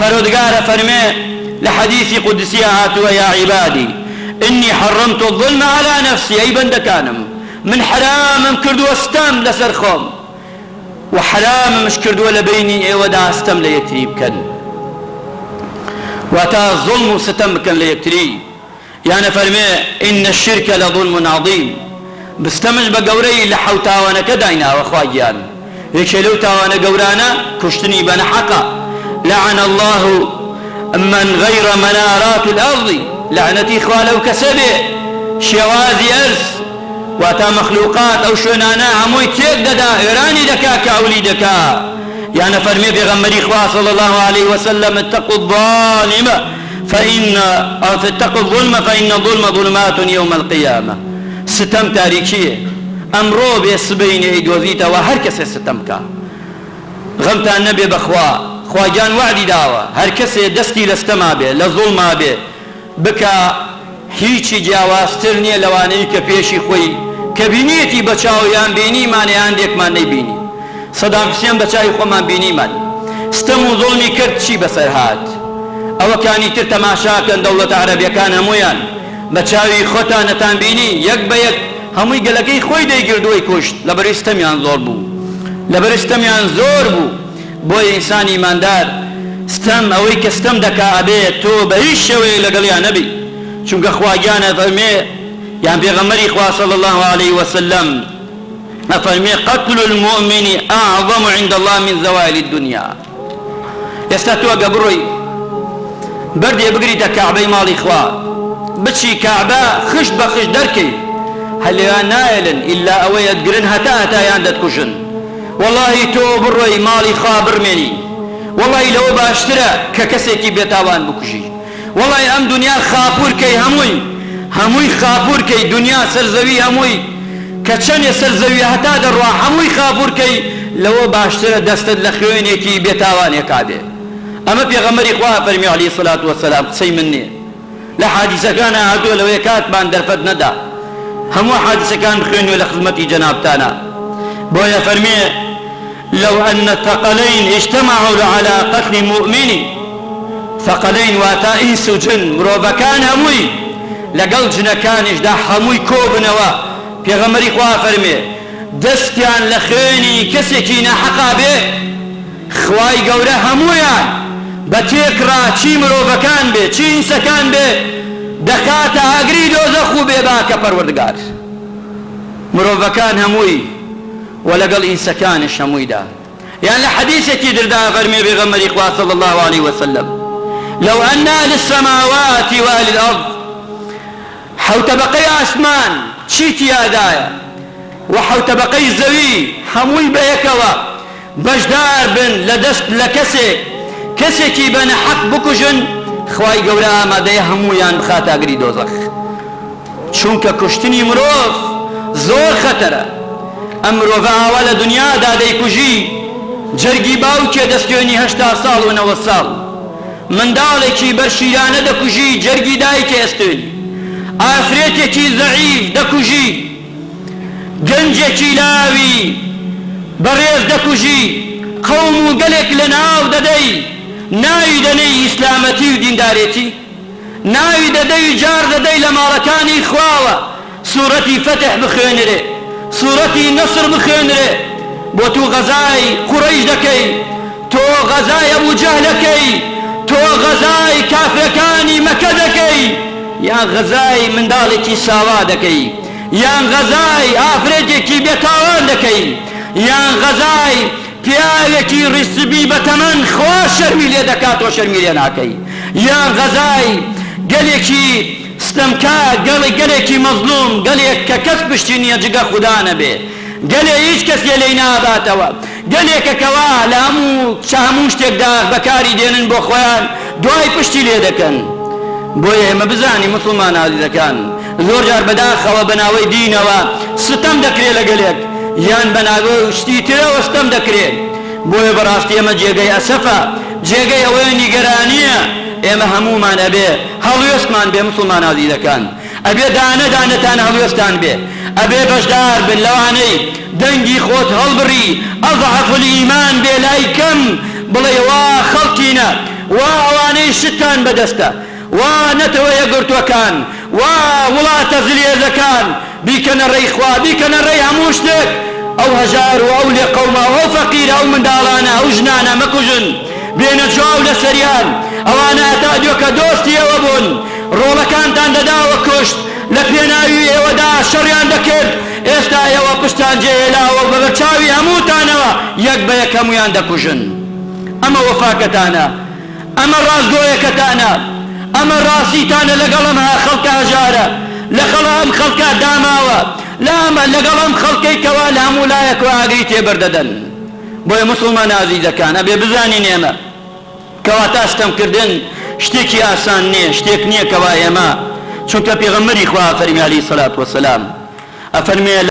پەرۆدگار ئەفەرمێ لە حەدیسی قودسیا هاتووە، یا عبادی انی حرمت الظلم علی نفسی، ئەی بەندەکانم من حەرامم کردووە ستەم لەسەر خۆم و حەراممش کردووە لە بەینی ئێوەدا ستەم لە یەکتری بکەن، واتە زوڵم و ستەم بکەن لە یەکتری. یان ئەفەرمێ، ان الشرک لظلم عظیم، ستەمش بە گەورەی لە حەوت تاوانەکە دایناوە خوا گیان یەکێ لەو تاوانە گەورانە کوشتنی بە نەحەقە، لعن اللە من غیر منارات الارض، لەعنەتی خوا لەو کەسە بێ شێوازی ئەرز واتا مەخلوقات ئەو شوێنانە هەمووی تێک دەدا وێرانی دەکا کاولی دەکا، یان ئەفەرمێ پێغەمبەری خوا صلی اللە علیه وسلم، اتقوا الظالم فإن اتقوا الظلم فإن الظلم ظلمات یوم القیامە ستەم تاریکیە ئەمڕۆ بێ سبەینێ ئەیدۆزیتەوە هەر کەسێ ستەم بکا غەمتان نەبێ بەخوا خوا گیان وەعدی داوە هەر کەسێ دەستی لە ستەما بێ لە زوڵما بێ بکا هیچی جیاوازتر نیە لەوانەی کە پێشی خۆی کە بینیەتی بە چاو یان بینیمان یان هەندێکمان نەیبینی سەدام حسێن بە چاوی خۆمان بینیمان ستەم و زوڵمی کرد چی بەسەر هات ئەوەکانی تر تەماشا کەن دەوڵەتە عەرەبیەکان هەموویان بە چاوی خۆتان ئەتان بینی یەک بە یەک هەمووی گەلەکەی خۆی دەیگرت و ئەیکوشت لەبەرئەوەی ستەمیان زۆر بوو لەبەرئەوەی ستەمیان زۆر بوو بۆیە ئینسانی ئیماندار ستەم ئەوەی کە ستەم دەکا ئەبێ تۆ بە هیچ شێوەیەک لەگەڵیا نەبی چونکە خوا گیان ئەفەرمێ یان پێغەمبەری خوا صلی اللە علیه وسلم ئەفەرمێ قتل المؤمن اعظم عند اللە من زوال الدنیا ئێستا تۆ ئەگە بڕۆی بەردێ بگریتە کەعبەی ماڵی خوا بچی کەعبە خشت بە خشت دەرکەی هەر لەوێ نایەلن ئیلا ئەوەی ئەتگرن هەتا هەتایان دەتکوژن وەڵاهی تۆ بڕۆی ماڵی خوا بڕمێنی وەڵاهی لەوە باشترە کە کەسێکی بێتاوان بکوژی وەڵاهی ئەم دونیا خاپور کەی هەمووی هەمووی خاپور کەی دونیا سەر زەوی هەمووی کە چەنێ سەر زەویە هەتا دەڕوا هەمووی خاپور کەی لەوە باشترە دەستت لە خوێنێکی بێتاوانێکا بێ ئەمە پێغەمبەری خوا ئەفەرمی علیە سڵات وسلام قسەی من نیە لە حادیسەکانا هاتووە لەوەیە کاتمان دەرفەت نەدا هەموو حادیسەکان بخوێنیوە لە خزمەتی جەنابتانا بۆیە فەرمێ لو ان الثقلین اجتمعوا علی قتل مؤمن ثقلین واتا ئینس و جن مرۆڤەکان هەمووی لەگەڵ جنەکانیشدا هەمووی کۆبنەوە پێغەمبەری خوا فەرمێ دەستیان لە خوێنی کەسێکی ناحەقا بێ خوای گەورە هەموویان بە تێکڕا چی مرۆڤەکان بێ چی ئینسەکان بێ دەخاتە ئاگری دۆزەخ و بێ باکە پەروەردگار مرۆڤەکان هەمووی وە لەگەڵ ئینسەکانش هەموویدا یان لە حەدیسێکی دردا فەرمێ پێغەمبەری خوا صلی اللە علیه وسلم لو ان اهل السماوات واهل الارض حەوتەبەقەی ئاسمان چی تیادایە و حەوتەبەقەی زەوی هەمووی بەیەکەوە بەشدار بن لە دەست لە کەسێک کەسێکی بە نەحەق بکوژن خوای گەورە ئامادەیە هەموویان بخاتە ئاگری دۆزەخ چونکە کوشتنی مرۆڤ زۆر خەتەرە ئەم مرۆڤە ئاوا لە دنیادا دەیکوژی جەرگی باوکێ دەستێنی 80 ساڵ و 90 ساڵ منداڵێکی بەر شیرانە دەکوژی جەرگی دایکێ ئەستێنی ئافرێتێکی زەعیف دەکوژی گەنجێکی لاوی بەڕێز دەکوژی، قەوم و گەلێک لەناو دەدەی، ناوی دەنێی ئیسلامەتی و دیندارێتی، ناوی دەدەی و جاڕ دەدەی لە ماڵەکانی خواوە سوڕەتی فەتح بخوێنرێ، سوڕەتی نەسڕ بخوێنرێ، بۆ تو غەزای قوڕەیش دەکەی، تۆ غەزای ئەبو جەهل ئەکەی، تۆ غەزای کافرەکانی مەکە دەکەی، یان غەزای منداڵێکی ساوا دەکەی؟ یان غەزای ئافرەتێکی بێتاوان دەکەی یان غەزای پیاوێکی ڕیشسپی بەتەمەن خوا شەرمی لێ دەکات تۆ شەرمی لێ ناکەی یان غەزای گەلێکی ستەمکار گەڵی گەلێکی مەزلوم گەلێک کە کەس پشتی نییە جگە خودا نەبێ گەلێ هیچ کەسێ لێی ناباتەوە گەلێکە کەوا لە هەموو هەموو شتێکدا بەکاری دێنن بۆ خۆیان دوای پشتی لێ دەکەن بۆیە ئێمە بزانین موسڵمانە ئازیزەکان زۆر جار بەداخەوە بەناوەی دینەوە ستەم دەکرێ لە گەلێک یان بەناوەی شتی ترەوە ستەم دەکرێ بۆیە بەڕاستی ئەمە جێگەی ئەسەفە جێگەی ئەوەیە نیگەرانیە ئێمە هەموومان ئەبێ هەڵوێستمان بێ موسڵمانە ئازیزەکان ئەبێ دانە دانەتان هەڵوێستان بێ ئەبێ بەشدار بن لەوانەی دەنگی خۆت هەڵبڕی اضعف الایمان بێ لای کەم بڵێ وا خەڵکینە. وا ئەوانەی شتتان بەدەستە، وا نەتەوە یەکگرتووەکان، وا وڵاتە زلهێزەکان، بیکەنە ڕێی خوا، بیکەنە ڕێی هەموو شتێک، ئەو هەژار و ئەو لێقەوماو، ئەو فەقیرە، ئەو منداڵانە، ئەو ژنانە مەکوژن، بێنە جواو لەسەریان، ئەوانە هەتا دوێکە دۆستی ئێوە بوون، ڕۆڵەکانتان دەداوە کوشت، لە پێناوی ئێوەدا شەڕیان دەکرد، ئێستا ئێوە پشتتان جێهێلاوە و بە بەرچاوی هەمووتانەوە یەک بە یەک هەموویان دەکوژن. ئەمە وەفاکەتانە؟ ئەمە ڕاستگۆیەکەتانە؟ ئەمە ڕاستیتانە لەگەڵ ئەم خەڵکە هەژارە، لەخەڵ ئەم خەڵکە داماوە، لە ئەمە لەگەڵ ئەم خەڵکەی کەوا لە هەموو لایەکەوە ئاگری تێبەردەدەن؟ بۆیە موسڵمانە ئازیزەکان ئەبێ بزانین ئێمە کەواتە ستەمکردن شتێکی ئاسان نیە، شتێک نیە کەوا ئێمە، چونکە پێغەمبەری خوا ئەفەرموێ علیە الصلوە والسلام ئەفەرموێ.